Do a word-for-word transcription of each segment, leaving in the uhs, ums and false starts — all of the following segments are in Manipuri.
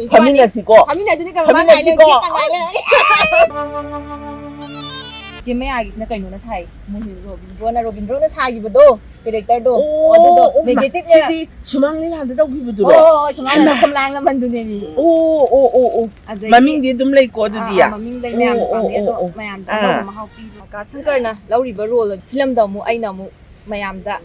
ꯐꯝꯃꯤꯟꯅꯁꯤꯀꯣ꯫ ꯐꯝꯃꯤꯟꯅꯗꯨꯅꯤ ꯀꯩꯅꯣ ꯐꯝꯃꯤꯟꯅꯁꯤꯀꯣ꯫ ꯏꯆꯦ ꯃꯌꯥꯒꯤꯁꯤꯅ ꯀꯩꯅꯣꯅ ꯁꯥꯏ, ꯃꯣꯍꯤꯟ ꯔꯣꯕꯤꯟꯗ꯭ꯔꯣꯅ ꯔꯣꯕꯤꯟꯗ꯭ꯔꯣꯅ ꯁꯥꯈꯤꯕꯗꯣ, ꯀꯦꯔꯦꯛꯇꯔꯗꯣ꯫ ꯑꯣ, ꯑꯗꯨꯗꯣ ꯑꯣ, ꯃꯥ, ꯅꯦꯒꯦꯇꯤꯚ꯫ ꯁꯤꯗꯤ ꯁꯨꯃꯥꯡ ꯂꯤꯂꯥꯗ ꯇꯧꯈꯤꯕꯗꯨꯔꯣ? ꯍꯣꯏ ꯍꯣꯏ ꯍꯣꯏ, ꯁꯨꯃꯥꯏꯅ ꯈꯣꯝꯂꯥꯡ ꯂꯃꯟꯗꯨꯅꯦꯃꯤ꯫ ꯑꯣ ꯑꯣ ꯑꯣ ꯑꯣ꯫ ꯑꯗꯒꯤ ꯃꯃꯤꯡꯗꯤ ꯑꯗꯨꯝ ꯂꯩꯀꯣ ꯑꯗꯨꯗꯤ꯫ ꯑꯥ, ꯑꯥ, ꯃꯃꯤꯡ ꯂꯩ, ꯃꯌꯥꯝꯅ ꯑꯣ, ꯄꯥꯝꯅꯩ꯫ ꯑꯣ, ꯑꯗꯣ ꯑꯣ, ꯑꯣ꯫ ꯃꯌꯥꯝꯗ ꯑꯥ꯫ ꯑꯅꯧꯕ ꯃꯍꯥꯎ ꯄꯤꯕ꯫ ꯀꯥ ꯁꯪꯀꯔꯅ ꯂꯧꯔꯤꯕ ꯔꯣꯜ ꯐꯤꯂꯝꯗ ꯑꯃꯨꯛ ꯑꯩꯅ ꯑꯃꯨꯛ ꯃꯌꯥꯝꯗ,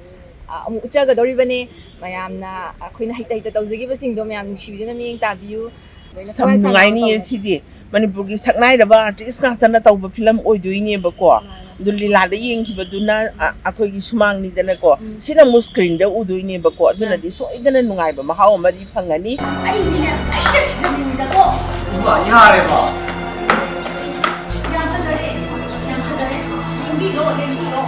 ꯑ, ꯑꯃꯨꯛ ꯎꯠꯆꯒꯗꯧꯔꯤꯕꯅꯤ꯫ ꯃꯌꯥꯝꯅ ꯑꯩꯈꯣꯏꯅ ꯍꯩꯇ ꯍꯩꯇ ꯇꯧꯖꯈꯤꯕꯁꯤꯡꯗꯣ ꯃꯌꯥꯝ ꯅꯨꯡꯁꯤꯕꯤꯗꯨꯅ ꯃꯤꯠꯌꯦꯡ ꯇꯥꯕꯤꯌꯨ꯫ ꯂꯣꯏꯅ ꯁꯝ ꯊꯋꯥꯏ ꯆꯪꯅ ꯅꯨꯡꯉꯥꯏꯅꯤꯌꯦ ꯇꯧꯅ- ꯁꯤꯗꯤ꯫ ꯃꯅꯤꯄꯨꯔꯒꯤ ꯁꯛꯅꯥꯏꯔꯕ ꯑꯥꯔꯇꯤꯁ ꯉꯥꯛꯇꯅ ꯇꯧꯕ ꯐꯤꯂꯝ ꯑꯣꯏꯗꯣꯏꯅꯦꯕꯀꯣ꯫ ꯃꯥꯅꯦ꯫ ꯑꯗꯨ ꯂꯤꯂꯥꯗ ꯌꯦꯡꯈꯤꯕꯗꯨꯅ, ꯑ, ꯑꯩꯈꯣꯏꯒꯤ ꯁꯨꯃꯥꯡꯅꯤꯗꯅꯀꯣ꯫ ꯎꯝ꯫ ꯁꯤꯅ ꯑꯃꯨꯛ ꯁ꯭ꯀ꯭ꯔꯤꯟꯗ ꯎꯗꯣꯏꯅꯦꯕꯀꯣ꯫ ꯑꯗꯨꯅꯗꯤ ꯁꯣꯏꯗꯅ ꯅꯨꯡꯉꯥꯏꯕ ꯃꯍꯥꯎ ꯑꯃꯗꯤ ꯐꯪꯒꯅꯤ꯫ ꯑꯩꯗꯤꯅꯦ ꯑꯩꯒ ꯁꯤꯟꯅꯅꯤꯡꯕꯗꯀꯣ꯫ ꯏꯃꯥ, ꯌꯥꯔꯦꯕ꯫ ꯌꯥꯝ ꯐꯖꯔꯦ꯫ ꯌꯥꯝ ꯐꯖꯔꯦ꯫ ꯂꯦꯡꯕꯤꯔꯣ, ꯂꯦꯡꯕꯤꯔꯣ꯫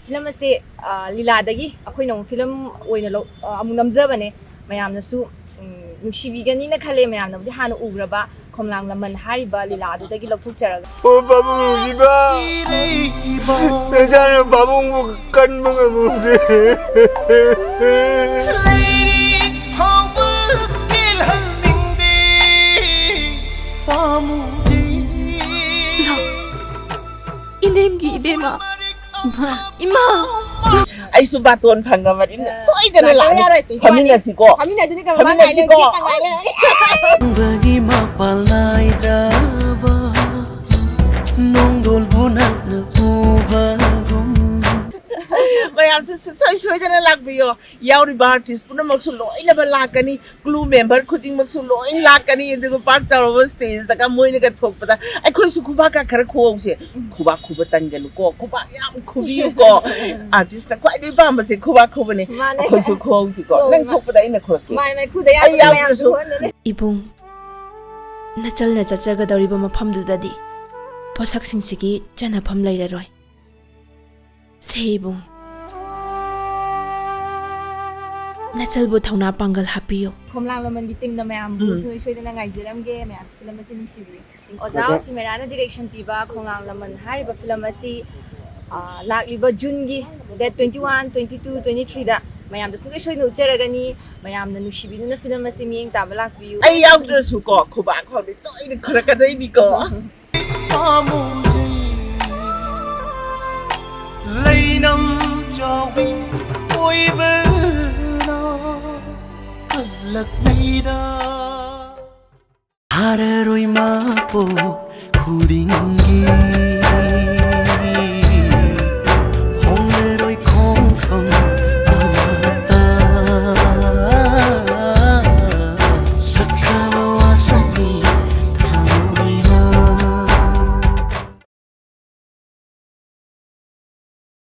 ꯐꯤꯂꯝ ꯑꯁꯦ, ꯑ, ꯂꯤꯂꯥꯗꯒꯤ ꯑꯩꯈꯣꯏꯅ ꯑꯃꯨꯛ ꯐꯤꯂꯝ ꯑꯣꯏꯅ ꯂꯧ-, ꯑ, ꯑꯃꯨꯛ ꯅꯝꯖꯕꯅꯦ꯫ ꯃꯌꯥꯝꯅꯁꯨ, ꯎꯝ, ꯅꯨꯡꯁꯤꯕꯤꯒꯅꯤꯅ ꯈꯜꯂꯦ꯫ ꯃꯌꯥꯝꯅꯕꯨꯗꯤ ꯍꯥꯟꯅ ꯎꯈ꯭ꯔꯕ ꯈꯣꯝꯂꯥꯡ ꯂꯃꯟ ꯍꯥꯏꯔꯤꯕ ꯂꯤꯂꯥ ꯑꯗꯨꯗꯒꯤ ꯂꯧꯊꯣꯛꯆꯔꯒ꯫ ꯑꯣ ꯄꯥꯕꯨꯡ ꯅꯨꯡꯁꯤꯕ, ꯅꯆꯥꯅ ꯄꯥꯕꯨꯡꯕꯨ ꯀꯟꯕ ꯉꯝꯃꯨꯗꯦ꯫ ꯂꯩꯔꯤ ꯐꯥꯎꯕ ꯀꯦꯜꯍꯟꯅꯤꯡꯗꯦ ꯄꯥꯝꯃꯨꯗꯦ꯫ ꯏꯅꯦꯝꯒꯤ ꯏꯕꯦꯝꯃ, ꯏꯃꯥ, ꯑꯩꯁꯨ ꯕꯥꯇꯣꯟ ꯐꯪꯉꯕꯅꯤꯅ ꯁꯣꯏꯗꯅ ꯂꯥꯛꯑꯣ ꯂꯥꯛꯑꯅꯤ꯫ ꯌꯥꯔꯣꯏ, ꯇꯤꯡꯊꯣꯛꯑꯅꯤ꯫ ꯐꯝꯃꯤꯟꯅꯁꯤꯀꯣ꯫ ꯐꯝꯃꯤꯟꯅꯗꯨꯅꯤ ꯀꯩꯅꯣ, ꯐꯝꯃꯤꯟꯅꯁꯤꯀꯣ꯫ ꯃꯥ ꯉꯥꯏ ꯂꯩꯔꯦ, ꯉꯥꯏ ꯂꯩꯔꯦ꯫ ꯈꯪꯕꯒꯤ ꯃꯄꯥꯟ ꯅꯥꯏꯗ꯭ꯔꯕ ꯅꯣꯡꯗꯣꯜꯕꯨ ꯅꯪꯅ ꯎꯕꯒꯨꯝ꯫ ꯃꯌꯥꯝꯁꯨ ꯁꯨꯡꯁꯣꯏ ꯁꯣꯏꯗꯅ ꯂꯥꯛꯄꯤꯌꯣ꯫ ꯌꯥꯎꯔꯤꯕ ꯑꯥꯔꯇꯤꯁ ꯄꯨꯝꯅꯃꯛꯁꯨ ꯂꯣꯏꯅꯃꯛ ꯂꯥꯛꯀꯅꯤ꯫ ꯀ꯭ꯔꯨ ꯃꯦꯝꯕꯔ ꯈꯨꯗꯤꯡꯃꯛꯁꯨ ꯂꯣꯏ ꯂꯥꯛꯀꯅꯤ꯫ ꯑꯗꯨꯒ ꯄꯥꯛ ꯆꯥꯎꯔꯕ ꯁ꯭ꯇꯦꯖꯇꯒ ꯃꯣꯏꯅꯒ ꯊꯣꯛꯄꯗ ꯑꯩꯈꯣꯏꯁꯨ ꯈꯨꯕꯥꯛꯀ ꯈꯔ ꯈꯨꯍꯧꯁꯦ꯫ ꯈꯨꯕꯥꯛ ꯈꯨꯕ ꯇꯟꯒꯅꯨꯀꯣ, ꯈꯨꯕꯥꯛ ꯌꯥꯝ ꯈꯨꯕꯤꯌꯨꯀꯣ꯫ ꯑꯥꯔꯇꯤꯁꯇ ꯈ꯭ꯋꯥꯏꯗꯒꯤ ꯄꯥꯝꯕꯁꯦ ꯈꯨꯕꯥꯛ ꯈꯨꯕꯅꯦ꯫ ꯃꯥꯅꯦ꯫ ꯑꯩꯈꯣꯏꯁꯨ ꯈꯨꯍꯧꯁꯤꯀꯣ꯫ ꯈꯨꯍꯧꯕ꯫ ꯅꯪ ꯊꯣꯛꯄꯗ ꯑꯩꯅ ꯈꯨꯔꯛꯀꯦ꯫ ꯃꯥꯏ ꯃꯥꯏ ꯈꯨꯗ ꯑꯩ ꯌꯥꯗꯕ ꯃꯌꯥꯝꯁꯨ ꯌꯥꯎꯗ꯭ꯔꯁꯨ꯫ ꯈꯨꯍꯟꯗꯣꯏꯅꯦ꯫ ꯏꯕꯨꯡ, ꯅꯆꯜꯅ ꯆꯠꯆꯒꯗꯧꯔꯤꯕ ꯃꯐꯝꯗꯨꯗꯗꯤ ꯄꯣꯠꯁꯛꯁꯤꯡꯁꯤꯒꯤ ꯆꯟꯅꯐꯝ ꯂꯩꯔꯔꯣꯏ꯫ ꯁꯦ ꯏꯕꯨꯡ, ꯅꯆꯜꯕꯨ ꯊꯧꯅꯥ ꯄꯥꯡꯒꯜ ꯍꯥꯞꯄꯤꯌꯨ꯫ ꯈꯣꯝꯂꯥꯡ ꯂꯃꯟꯒꯤ ꯇꯤꯝꯅ ꯃꯌꯥꯝꯕꯨ ꯎꯝ꯫ ꯁꯣꯏ ꯁꯣꯏꯗꯅ ꯉꯥꯏꯖꯔꯝꯒꯦ꯫ ꯃꯌꯥꯝ ꯐꯤꯂꯝ ꯑꯁꯤ ꯅꯨꯡꯁꯤꯕꯤꯌꯨ꯫ ꯑꯣꯖꯥ ꯁꯤꯃꯦꯔꯥꯅ ꯗꯤꯔꯦꯛꯁꯟ ꯄꯤꯕ ꯈꯣꯡꯂꯥꯡ ꯂꯃꯟ ꯍꯥꯏꯔꯤꯕ ꯐꯤꯂꯝ ꯑꯁꯤ, ꯑ, ꯂꯥꯛꯂꯤꯕ ꯖꯨꯟꯒꯤ date twenty one, twenty two, twenty three ꯗ ꯃꯌꯥꯝꯗꯁꯨ ꯂꯣꯏ ꯁꯣꯏꯅ ꯎꯠꯆꯔꯒꯅꯤ꯫ ꯃꯌꯥꯝꯅ ꯅꯨꯡꯁꯤꯕꯤꯗꯨꯅ ꯐꯤꯂꯝ ꯑꯁꯤ ꯃꯤꯠꯌꯦꯡ ꯇꯥꯕ ꯂꯥꯛꯄꯤꯌꯨ꯫ ꯑꯩ ꯌꯥꯎꯗ꯭ꯔꯁꯨꯀꯣ ꯈꯨꯕꯥꯛ ꯈꯣꯡꯗꯤ ꯇꯣꯏꯅ ꯈꯨꯔꯛꯀꯗꯣꯏꯅꯤꯀꯣ꯫ ꯂꯩꯅꯝ ꯆꯥꯎꯕꯤ ꯑꯣꯏꯕꯅ ꯀꯜꯂꯛꯂꯤꯗ꯫ ꯍꯥꯔꯔꯣꯏ ꯃꯄꯣꯛ ꯈꯨꯗꯤꯡꯒꯤ